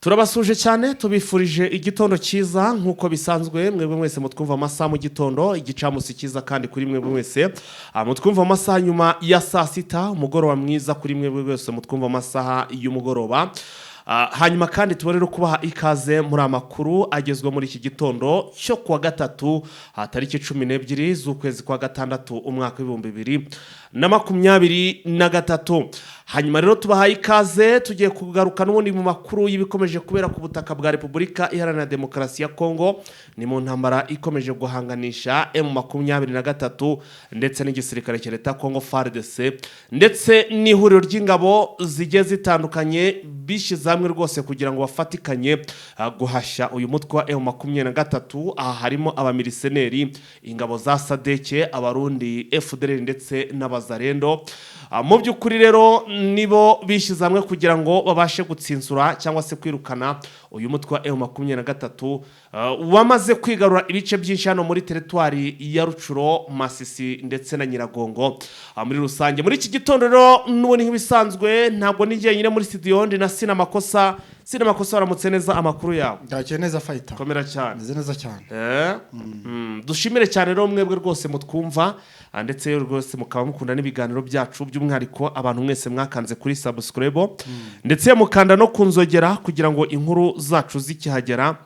Turabasuje cyane, tubifurije igitondo cyiza nk'uko bisanzwe. Mwebwe mwese mutwumva amasaha mu gitondo, igicamunsi cyiza kandi kuri mwebwe mwese mutwumva amasaha nyuma ya saa sita, umugoroba mwiza kuri mwebwe mwese mutwumva amasaha y'umugoroba. Hanyuma kandi tuba rero kubaha ikaze muri amakuru agezwa muri iki gitondo cyo kuwa gatatu, tariki 12 z'ukwezi kwa gatandatu, umwaka w'2023. Hanyuma rero tubahaye ikaze, tugiye kugaruka n'ubundi mu makuru y'ibikomeje kubera ku butaka bwa Repubulika Iharanira Demokarasi ya Kongo. Ni mu ntambara ikomeje guhanganisha M23 ndetse n'igisirikare cya leta ya Kongo FARDC, ndetse n'ihuriro ry'ingabo zigiye zitandukanye bishyize hamwe rwose kugira ngo bafatikanye guhashya uyu mutwe wa M23. Aha harimo abamiriseneri, ingabo za SADC, Abarundi, FDLR ndetse n'Abazarendo. Mu by'ukuri rero nibo bishyize hamwe kugira ngo babashe gutsinsura cyangwa se kwirukana uyu mutwe wa M23 wamaze kwigarura ibice byinshi hano muri teritwari ya Rutshuru, Masisi ndetse na Nyiragongo muri rusange. Muri iki gitondo rero n'ubundi nk'ibisanzwe ntabwo ni jyenyine muri studio, ndi na Sina Makosa. Sina Makosa, waramutse neza? Amakuru yawe? Ndakeye neza, fayita. Komera cyane. Meze neza cyane. Dushimire cyane rero mwebwe rwose mutwumva, ndetse rwose mukaba mukunda n'ibiganiro byacu, by'umwihariko abantu mwese mwakanze kuri subscribe ndetse mukanda no ku nzogera kugira ngo inkuru zacu zikihagera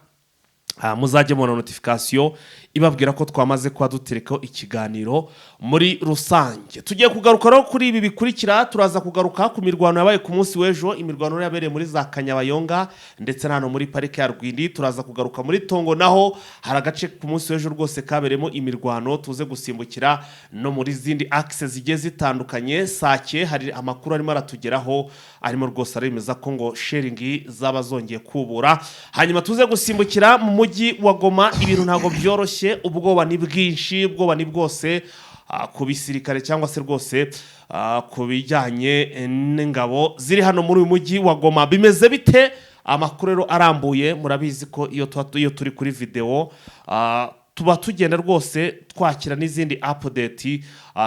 muzajye mubona notification ibabwira ko twamaze kuba duterekaho ikiganiro. Muri rusange tugiye kugaruka rero kuri ibi bikurikira: turaza kugaruka ku mirwano yabaye ku munsi w'ejo, imirwano yabereye muri za Kanyabayonga ndetse na hano muri parike ya Rwindi. Turaza kugaruka muri Tongo, naho hari agace ku munsi w'ejo rwose kabereyemo imirwano. Tuze gusimbukira no muri zindi akise zigiye zitandukanye. Sake hari amakuru arimo aratugeraho, arimo rwose aremeza ko ngo shelling zaba zongeye kubura. Hanyuma tuze gusimbukira mu mujyi wa Goma. Ibintu ntabwo byoroshye, ubwoba ni bwinshi, ubwoba ni bwose ku bisirikare cyangwa se rwose ku bijyanye n'ingabo ziri hano muri uyu mujyi wa Goma. Bimeze bite? Amakuru rero arambuye, murabizi ko iyo turi kuri videwo tuba tugenda rwose twakira n'izindi update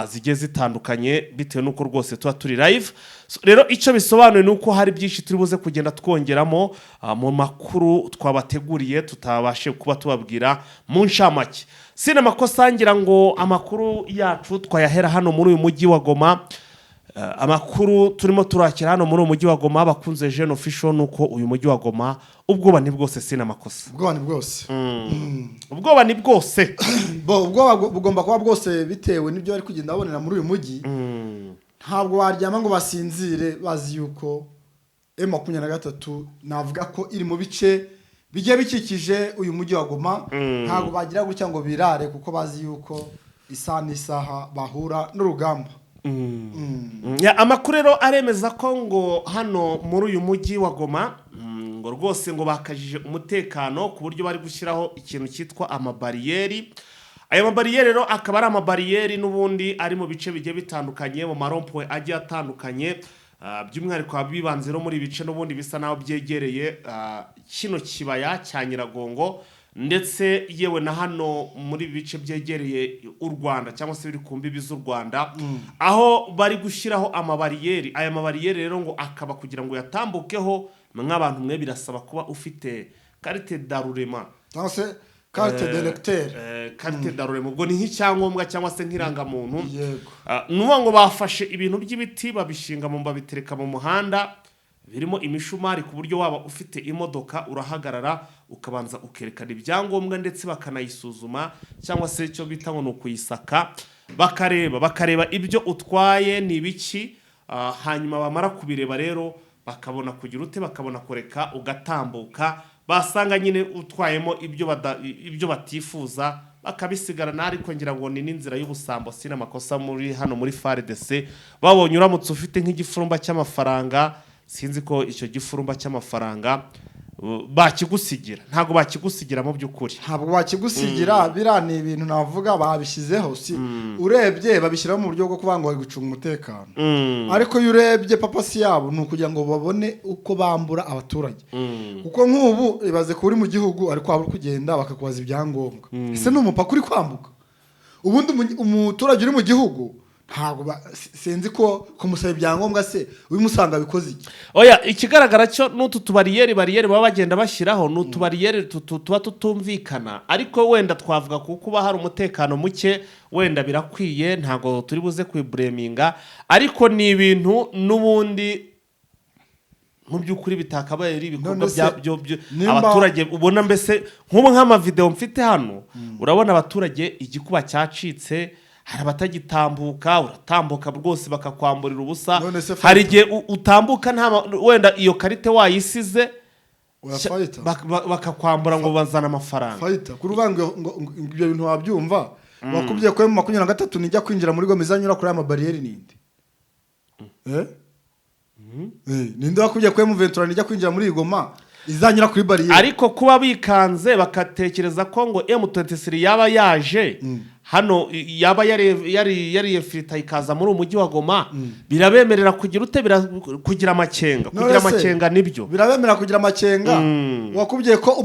zigiye zitandukanye bitewe n'uko rwose tuba turi live. So, rero icyo bisobanuye ni uko hari byinshi turi buze kugenda twongeramo mu makuru twabateguriye tutabashe kuba tubabwira mu ncamake. Sina Makosa, ngira ngo amakuru yacu twayahera hano muri uyu mujyi wa Goma. Amakuru turimo turakira hano muri uyu mujyi wa Goma, abakunze Jeune Official, ni uko uyu mujyi wa Goma ubwoba ni bwose, sina makosa. Ubwoba ni bwose. Ubwoba ni bwose. Bo, ubwoba bugomba kuba bwose bitewe n'ibyo bari kugenda babonera muri uyu mujyi. Ntabwo waryama ngo basinzire bazi yuko M23 navuga ko iri mu bice bigiye bikikije uyu mujyi wa Goma. Ntabwo bagira gutya ngo birare, kuko bazi yuko isaha n'isaha bahura n'urugamba. Ya, amakuru rero aremeza ko ngo hano muri uyu mujyi wa Goma ngo rwose ngo bakajije umutekano ku buryo bari gushyiraho ikintu cyitwa amabariyeri. Aya mabariyeri rero akaba ari amabariyeri n'ubundi ari mu bice bigiye bitandukanye, mu marompuwe agiye atandukanye, by'umwihariko bibanze no muri ibice n'ubundi bisa naho byegereye kino kibaya cya Nyiragongo, ndetse yewe na hano muri ibi bice byegereye u Rwanda cyangwa se biri ku mbibi z'u Rwanda, aho bari gushyiraho amabariyeri. Aya mabariyeri rero ngo akaba kugira ngo yatambukeho nk'abantu mwe birasaba kuba ufite carte d'enrôlement cyangwa se carte d'électeur. Carte d'enrôlement ubwo ni nk'icyangombwa cyangwa se nk'irangamuntu. Yego. Ah, ni ukuvuga ngo bafashe ibintu by'ibiti babishinga mu babitereka mu muhanda birimo imishumari, ku buryo waba ufite imodoka urahagarara ukabanza ukerekana ibyangombwa, ndetse bakanayisuzuma cyangwa se icyo bita ngo ni ukuyisaka, bakareba ibyo utwaye ni ibiki. Hanyuma bamara kubireba rero bakabona kugira ute? Bakabona kureka ugatambuka. Basanga nyine utwayemo ibyo batifuza bakabisigarana. Ariko ngira ngo ni n'inzira y'ubusambo, si n'amakosa. Muri hano muri FARDC babonye uramutse ufite nk'igifurumba cy'amafaranga, sinzi ko icyo gifurumba cy'amafaranga bakigusigira. Ntabwo bakigusigira mu by'ukuri. Ntabwo bakigusigira. Biriya ni ibintu navuga babishyizeho, si urebye babishyiraho mu buryo bwo kuvuga ngo bari gucunga umutekano, ariko iyo urebye purpose yabo ni ukugira ngo babone uko bambura abaturage. Kuko nk'ubu ibaze ko uri mu gihugu ariko waba uri kugenda bakakubaza ibyangombwa, ese ni umupaka uri kwambuka? Ubundi umuturage uri mu gihugu Ntabwo sinzi ko kumusaba ibyangombwa se ubimusanga bikoze iki? Oya, ikigaragara cyo n'utu tubariyeri, bariyeri baba bagenda bashyiraho ni utubariyeri tuba tutumvikana, ariko wenda twavuga kuko kuba hari umutekano muke wenda birakwiye, ntabwo turi buze kuyibureminga, ariko ni ibintu n'ubundi mu by'ukuri bitakabaye ari ibikorwa None se, abaturage ubona mbese nk'ubu nk'amavideo mfite hano, urabona abaturage igikuba cyacitse, hari abatagitambuka, uratambuka rwose bakakwamburira ubusa. None se Hari igihe utambuka nta wenda iyo karite wayisize, Oya, fayita. bakakwambura ngo bazane amafaranga. Fayita, kuri uvuga ngo ibyo bintu wabyumva, wakubwiye ko M23 nijya kwinjira muri Goma izanyura kuri aya mabariyeri ninde? Eh? Ninde wakubwiye ko M23 nijya kwinjira muri iyi Goma izanyura kuri bariyeri? Ariko kuba bikanze bakatekereza ko ngo M23 yaba yaje hano, yaba yari yari ikaza muri uyu mujyi wa Goma, birabemerera kugira ute? Kugira amakenga. None Kugira se, amakenga nibyo. Birabemera kugira amakenga. Wakubwiye ko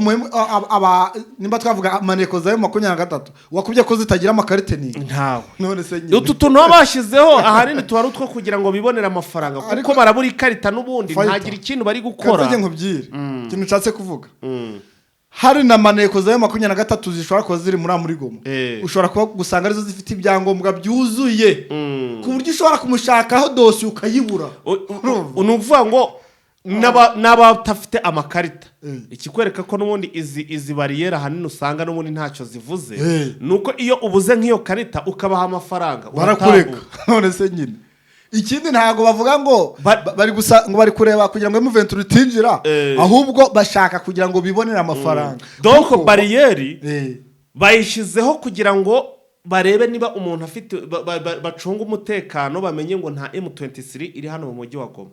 aba nimba twavuga maneko za M23, wakubwiye ko zitagira amakarite ni Ntawe. None se nyine Utu tuntu baba bashyizeho ahanini tuba ari utwo kugira ngo bibonere amafaranga, kuko barabura ikarita n'ubundi Fighter. ntagira ikintu bari gukora. Kanze nkubwire ikintu nshatse kuvuga. Hari na maneko za M23 zishobora kuba ziri muri Goma, ushobora kuba gusanga arizo zifite ibyangombwa byuzuye, ku buryo ushobora kumushakaho dosiye ukayibura. Ni ukuvuga ngo n'abatafite amakarita, ikikwereka ko n'ubundi izi bariyeri ahanini usanga n'ubundi ntacyo zivuze, ni uko iyo ubuze nk'iyo karita ukabaha amafaranga, Barakureka. uratambuka. None se nyine ikindi, ntabwo bavuga ngo bari gusa ngo bari kureba kugira ngo M23 itinjira, ahubwo bashaka kugira ngo bibonere amafaranga. Donc bariyeri bayishyizeho kugira ngo barebe niba umuntu afite bacunge umutekano, bamenye ngo nta M23 iri hano mu mujyi wa Goma,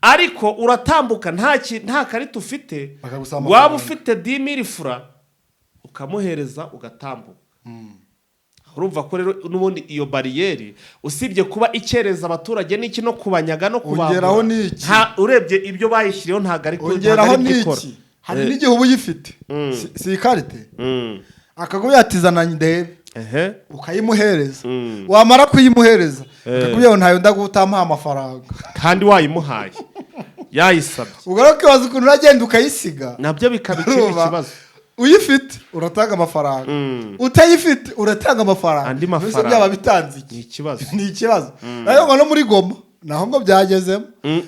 ariko uratambuka nta karita ufite, Bakagusaba waba amafaranga. ufite 10 000 francs ukamuhereza ugatambuka. Urumva ko rero n'ubundi iyo bariyeri, usibye kuba ikereza abaturage n'iki no kubanyaga no kubambura, Ongeraho n'iki? Urebye ibyo bayishyiriyeho ntabwo ari Ongeraho ntabwo ari byo ikora. n'iki? Hari n'igihe uba uyifite, si ikarite, akakubwira ati: "Zana ndebe." Ukayimuhereza, wamara kuyimuhereza akakubwira ngo: "Ntayo ndaguha utampaye amafaranga." Kandi wayimuhaye yayisabye. Ubwo rero ukibaza ukuntu uragenda ukayisiga. Nabyo bikaba ikindi Urumva? kibazo. Uyifite uratanga amafaranga, utayifite uratanga amafaranga. Andi Mbese mafaranga. byaba bitanze iki? Ni ikibazo. Ni ikibazo. Ariko ngo no muri Goma naho ngo byagezemo.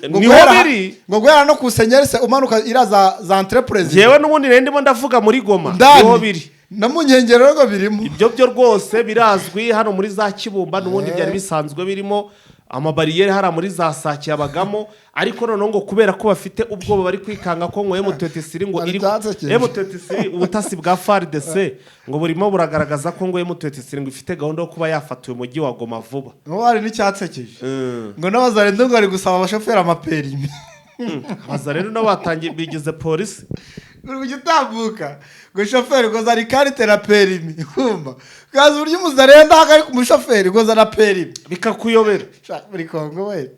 Ngo Niho biri. Ngo guhera no ku senyeri umanuka iriya za entreprise. Njyewe n'ubundi nari ndimo ndavuga muri Goma. Ndani. Niho biri. No mu nkengero ngo birimo. Ibyo byo rwose birazwi hano muri za Kibumba, n'ubundi byari bisanzwe birimo amabariyeri, hariya muri za Sake yabagamo, ariko noneho ngo kubera ko bafite ubwoba, bari kwikanga ko ngo M23 ngo iri Byansekeje. M23, ubutasi bwa FARDC ngo burimo buragaragaza ko ngo M23 ngo ifite gahunda yo kuba yafata uyu mujyi wa Goma vuba. Ngo hari n'icyansekeje, ngo n'abazarendo ngo bari gusaba abashoferi amaperimi. Abaza rero nabo batangiye bigize polisi. Uri kujya utambuka ngo: "Shoferi," ngo "zana ikarite na perimi." Kumva ukaza uburyo umuzarendo ahagarika umushoferi ngo: "Zana perimi." Bikakuyobera. Sha, muri Kongo we,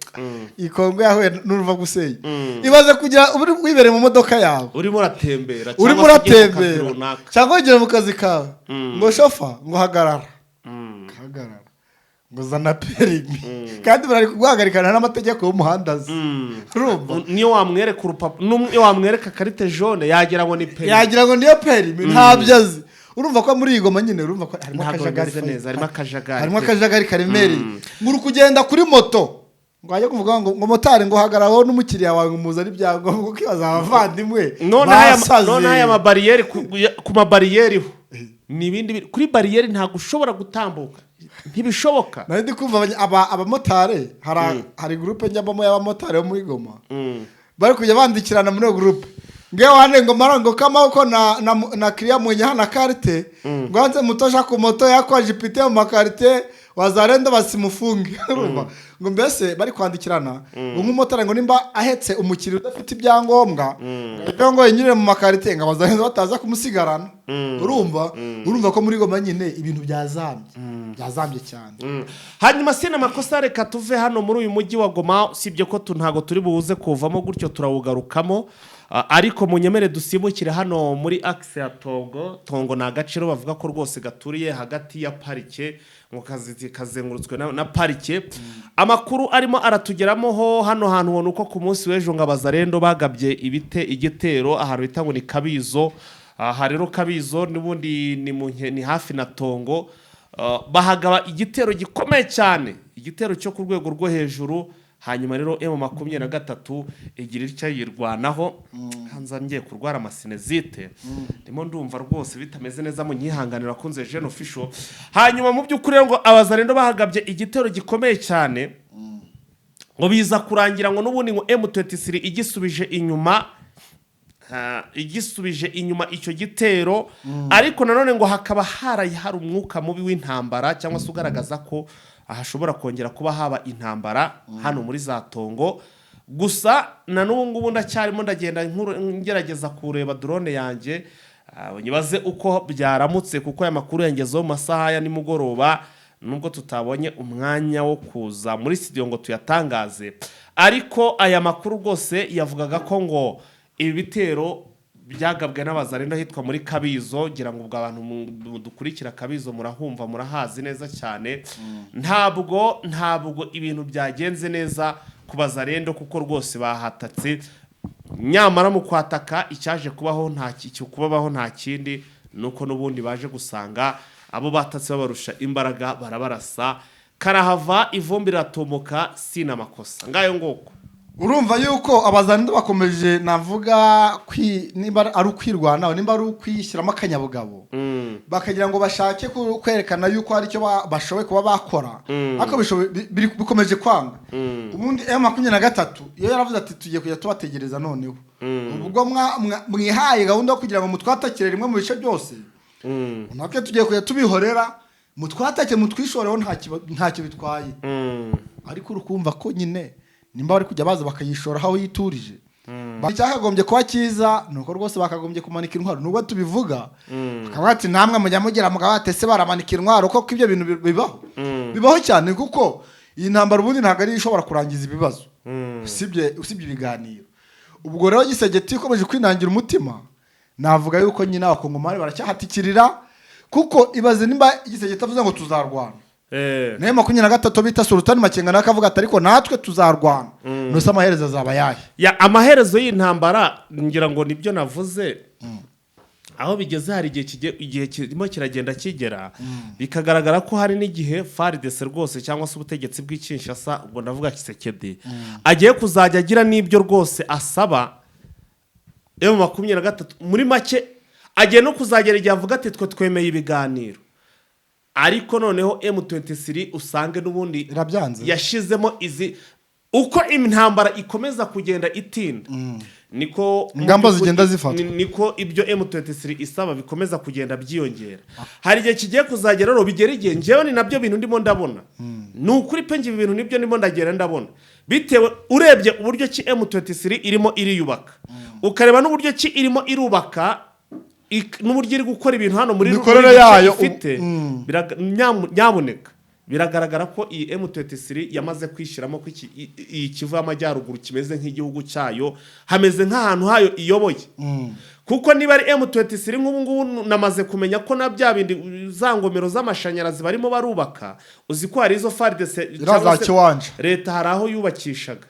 iyi Kongo yahuye n'uruva gusenya. Ibaze kugira uri wibereye mu modoka yawe, Urimo uratembera urimo cyangwa se ugiye mu kazi uratembera runaka. Cyangwa wigira mu kazi kawe, ngo: "Shofa," ngo "hagarara." Hagarara ngo: "Zana perimi." Kandi bari kuguhagarikana n'amategeko y'umuhanda azi, urumva? Niyo wamwereka urupapuro, niyo wamwereka carte jaune, yagira ngo ni perimi. Yagira ngo niyo perimi, ntabyo azi. Urumva ko muri iyi Goma nyine, urumva ko harimo Ntabwo akajagari. bimeze neza, harimo akajagari Harimo pe. akajagari karemereye. Ngo uri kugenda kuri moto, ngo wajya kuvuga ngo motari ngo hagararaho n'umukiriya wawe ngo muzane ibyangombwa, ukibaza abavandimwe basaze. None aya mabariyeri ku mabariyeri ho ni ibindi kuri bariyeri ntabwo ushobora gutambuka, ntibishoboka. Nari ndi kumva abamotari, hari groupe njyamo y'abamotari bo muri Goma, bari kujya bandikirana muri iyo groupe ngo wane ngo marango kama uko na kiriya mwenye hana carte, ngo anze mutosha ku moto yako ajipite mu makarite, wazarenda basimufunge. Urumva ngo mbese bari kwandikirana ngo nk'umumotari ngo nimba ahetse umukiriya udafite ibyangombwa, ngo ngo yinyurire mu makarite, ngo abazarenda bataza kumusigarana. Urumva ko muri Goma nyine ibintu byazambye, byazambye cyane. Hanyuma si amakosa, reka tuve hano muri uyu mujyi wa Goma, usibye ko ntabwo turi buze kuvamo gutyo, turawugarukamo. Ariko munyemere dusimbukire hano muri axe ya Tongo. Tongo ni agaciro bavuga ko rwose gaturiye hagati ya parike, ngo kazengurutswe na parike. Amakuru arimo aratugeramo ho hano hantu ubona uko ku munsi w'ejo ngo abazarendo bagabye igitero ahantu bita ngo ni Kabizo. Aha rero Kabizo n'ubundi ni hafi na Tongo. Bahagaba igitero gikomeye cyane, igitero cyo ku rwego rwo hejuru. Hanyuma rero M23 igira icyo yirwanaho. Hanza ngiye kurwara amasinusite, ndimo ndumva rwose bitameze neza, mu nyihanganira kunze Jeune Official. Hanyuma mu by'ukuri rero ngo abazarendo bahagabye igitero gikomeye cyane, ngo biza kurangira ngo n'ubundi ngo M23 igisubije inyuma, igisubije inyuma icyo gitero. Ariko nanone ngo hakaba haraye hari umwuka mubi w'intambara, cyangwa se ugaragaza ko hashobora kongera kuba haba intambara hano muri za Tongo. Gusa na n'ubu ngubu ndacyarimo ndagenda ngerageza kureba drone yanjye, nyibaze uko byaramutse, kuko aya makuru yangezeho mu masaha ya nimugoroba, nubwo tutabonye umwanya wo kuza muri studio ngo tuyatangaze. Ariko aya makuru rwose yavugaga ko ngo ibi bitero byagabwe n'abazarendo ahitwa muri Kabizo. Ngira ngo ubwo abantu dukurikira Kabizo murahumva, murahazi neza cyane. Ntabwo ibintu byagenze neza ku bazarendo, kuko rwose bahatatse. Nyamara mu kwataka icyaje kubaho nta icyo kubabaho nta kindi, nuko n'ubundi baje gusanga abo batatse babarusha imbaraga, barabarasa karahava, ivumbi riratumuka. Sina amakosa ngayo nguko. Urumva yuko abazarendo bakomeje, navuga nimba ari ukwirwanaho, nimba ari ukwishyiramo akanyabugabo, bakagira ngo bashake kwerekana yuko hari icyo bashoboye kuba bakora, ariko bikomeje kwanga. Ubundi M23 iyo yaravuze ati: "Tugiye kujya tubategereza, noneho ubwo mwihaye gahunda yo kugira ngo mutwatakire rimwe mu bice byose, natwe tugiye kujya tubihorera, mutwatake mutwishoreho, ntacyo bitwaye." Ariko uri kumva ko nyine nimba bari kujya baza bakayishora aho yiturije. Icyakagombye kuba cyiza ni uko rwose bakagombye kumanika intwaro, nubwo tubivuga bakavuga ati: "Namwe mujya mugira mugabo ati ese baramanika intwaro?" Koko ibyo bintu bibaho, bibaho cyane, kuko iyi ntambara ubundi ntabwo ari ishobora kurangiza ibibazo, usibye ibiganiro. Ubwo rero Tshisekedi ikomeje kwinangira umutima, navuga yuko nyine abakongomani baracyahatikirira, kuko ibaze nimba Tshisekedi avuze ngo tuzarwana, nayo 23 bita Sultani Makenga nawe akavuga ati: "Ariko natwe tuzarwana." Nuse amaherezo azaba ayahe? Ya, amaherezo y'intambara ngira ngo nibyo navuze, aho bigeze hari igihe igihe kirimo kiragenda kigera, bikagaragara ko hari n'igihe FARDC rwose, cyangwa se ubutegetsi bw'i Kinshasa, ubwo ndavuga Tshisekedi, agiye kuzajya agira n'ibyo rwose asaba M23. Muri make agiye no kuzagera igihe avuga ati: "Twe twemeye ibiganiro," ariko noneho M23 usange n'ubundi Irabyanze. yashizemo izi. Uko intambara ikomeza kugenda itinda, niko Ingamba zigenda zifatwa. Niko ibyo M23 isaba bikomeza kugenda byiyongera. Hari igihe kigiye kuzagera rero bigera igihe, njyewe ni nabyo bintu ndimo ndabona, ni ukuri pe, njye ibi bintu nibyo ndimo ndagenda ndabona, bitewe urebye uburyo ki M23 irimo iriyubaka, ukareba n'uburyo ki irimo irubaka n'uburyo iri gukora ibintu hano muri Imikorere muri bice yayo, ifite. Nyabuneka biragaragara ko iyi M23 yamaze kwishyiramo ko iyi Kivu y'Amajyaruguru kimeze nk'igihugu cyayo, hameze nk'ahantu hayo iyoboye. Kuko niba ari M23 nk'ubu ngubu namaze kumenya ko na bya bindi, za ngomero z'amashanyarazi barimo barubaka, uzi ko hari izo FARDC cyangwa za se Kiwanja. leta hari aho yubakishaga.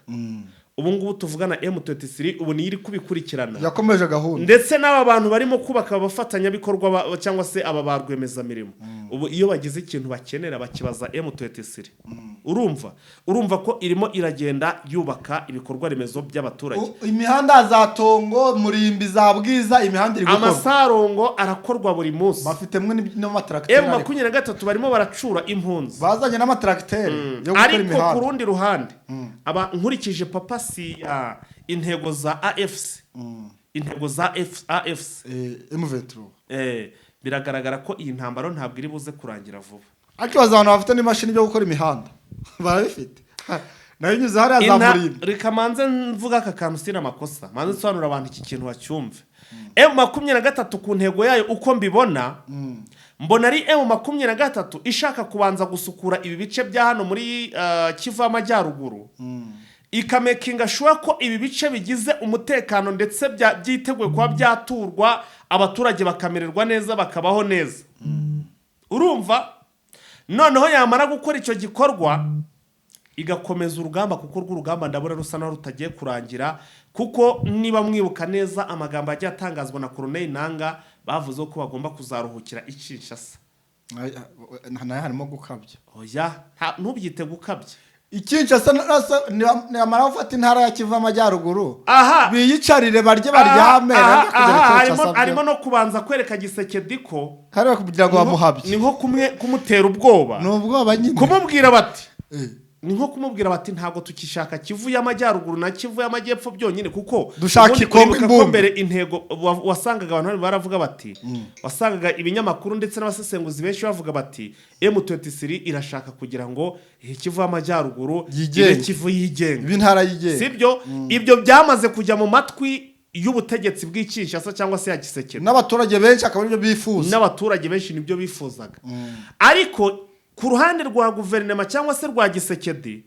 Ubu ngubu tuvugana M23 ubu niyo iri kubikurikirana. Yakomeje gahunda. Ndetse n'aba bantu barimo kubaka, abafatanyabikorwa cyangwa se aba ba rwiyemezamirimo, ubu iyo bagize ikintu bakenera bakibaza M23. Urumva ko irimo iragenda yubaka ibikorwa remezo by'abaturage. Imihanda za Tongo, Murimbi, za Bwiza, imihanda iri gukorwa. Amasarongo arakorwa buri munsi. Bafite n'amatracteur M ariko. 23 barimo baracura impunzi. Bazanye n'amatracteur yo gukora Ariko ku imihanda. rundi ruhande, aba nkurikije papa si ya intego za AFC, intego za AFC, M23. Biragaragara ko iyi ntambaro ntabwo iri buze kurangira vuba. Ariko baza abantu bafite n'imashini byo gukora imihanda barabifite, nayo inyuze hariya za Murimbi. Reka manze mvuga aka kantu, sina amakosa, manze nsobanurira abantu iki kintu bacyumve. M23 ku ntego yayo, uko mbibona, mbona ari M23 ishaka kubanza gusukura ibi bice bya hano muri Kivu y'Amajyaruguru. Ikamakinga sure ko ibi bice bigize umutekano ndetse byiteguye kuba byaturwa, abaturage bakamererwa neza, bakabaho neza. Urumva, noneho yamara gukora icyo gikorwa igakomeza urugamba, kuko urw'urugamba ndabona rusa naho rutagiye kurangira, kuko niba mwibuka neza amagambo yagiye atangazwa na Corneille Nanga, bavuze ko bagomba kuzaruhukira i Kinshasa. Nayo harimo gukabya. Oya, ntubyite gukabya. I Kinshasa niyamara gufata intara ya Kivu Amajyaruguru, biyicarire, barye, baryame. Aha, bajye kugera aha, i Kinshasa harimo byo. Harimo no kubanza kwereka Tshisekedi ko Kariya kugira ngo ni bamuhabye. nko kumutera ubwoba. Ni ubwoba nyine. Kumubwira bati, ni nko kumubwira bati: "Ntabwo tukishaka Kivu y'Amajyaruguru na Kivu y'Amajyepfo byonyine, kuko Dushaka ubundi ikombe uribuka ko imbumbe." mbere intego wasangaga abantu bari baravuga bati, wasangaga ibinyamakuru ndetse n'abasesenguzi benshi bavuga bati: "M23 irashaka kugira ngo Kivu y'Amajyaruguru Yigenge. ibe Kivu yigenga." Ibe intara yigenga. Sibyo? Ibyo byamaze kujya mu matwi y'ubutegetsi bw'i Kinshasa cyangwa se ya Tshisekedi. N'abaturage benshi akaba aribyo bifuza. N'abaturage benshi nibyo bifuzaga, ariko ku ruhande rwa guverinoma cyangwa se rwa Tshisekedi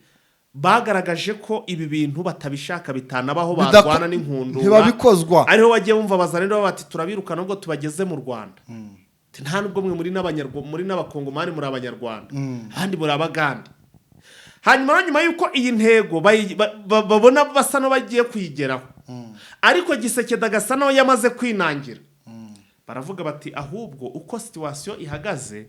bagaragaje ko ibi bintu batabishaka, bitanabaho, barwana n'inkundura. Ntibabikozwa. Ariho bagiye bumva baza rero bati: "Turabirukana ubwo tubageze mu Rwanda." Ati: "Nta nubwo mwe muri muri n'Abakongomani, muri Abanyarwanda, abandi muri Abagande." Hanyuma rero nyuma y'uko iyi ntego babona basa n'abagiye kuyigeraho, ariko Tshisekedi agasa n'aho yamaze kwinangira, baravuga bati: "Ahubwo uko situation ihagaze,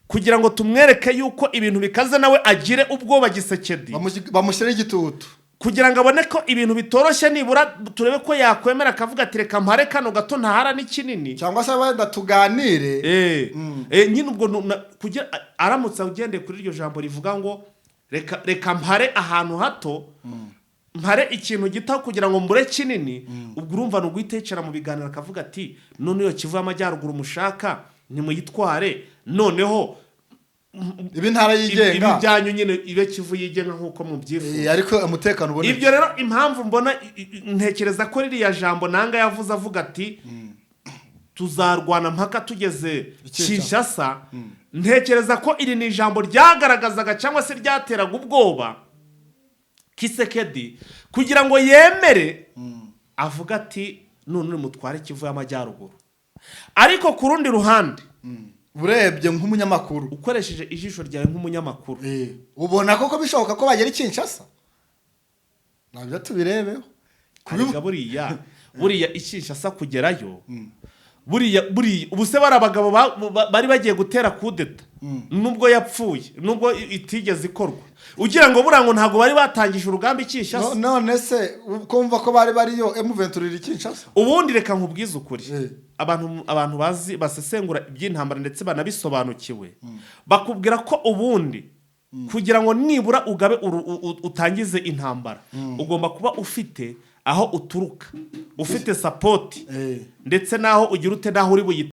kugira ngo tumwereke yuko ibintu bikaze, nawe agire ubwoba Tshisekedi, Bamushyiraho igitutu. kugira ngo abone ko ibintu bitoroshye, nibura turebe ko yakwemera akavuga ati: 'Reka mpare kano gato, ntahara n'ikinini.'" Cyangwa se wenda tuganire. Nyine ubwo kugira aramutse agendeye kuri iryo jambo rivuga ngo reka mpare ahantu hato, mpare ikintu gito kugira ngo mbure kinini, ubwo urumva ni uguhita yicara mu biganiro akavuga ati: "None iyo Kivu y'Amajyaruguru mushaka nimuyitware, noneho ibe intara ibi yigenga." Byanyu nyine ibe Kivu yigenga nk'uko mubyifuza. Ariko umutekano uboneke. Ibyo rero impamvu mbona ntekereza ko ririya jambo Nanga yavuze avuga ati: "Tuzarwana mpaka tugeze Kinshasa." Kinshasa", ntekereza ko iri ni ijambo ryagaragazaga cyangwa se ryateraga ubwoba Tshisekedi kugira ngo yemere avuga ati: "None mutware Kivu y'Amajyaruguru." Ariko ku rundi ruhande, Urebye nk'umunyamakuru, ukoresheje ijisho ryawe nk'umunyamakuru, ubona koko bishoboka ko bagera i Kinshasa? Nabyo tubirebeho. Arega buriya i Kinshasa kugerayo, buriya ubu se bari abagabo bari bagiye gutera kudeta, nubwo yapfuye, nubwo itigeze ikorwa, ugira ngo buriya ngo ntabwo bari batangije urugamba i Kinshasa? None se kumva ko bari bariyo, M23 iri Kinshasa? Ubundi reka nkubwize ukuri, abantu bazi basesengura iby'intambara ndetse banabisobanukiwe bakubwira ko ubundi kugira ngo nibura ugabe utangize intambara, ugomba kuba ufite aho uturuka, ufite support, ndetse n'aho ugira ute, n'aho uri.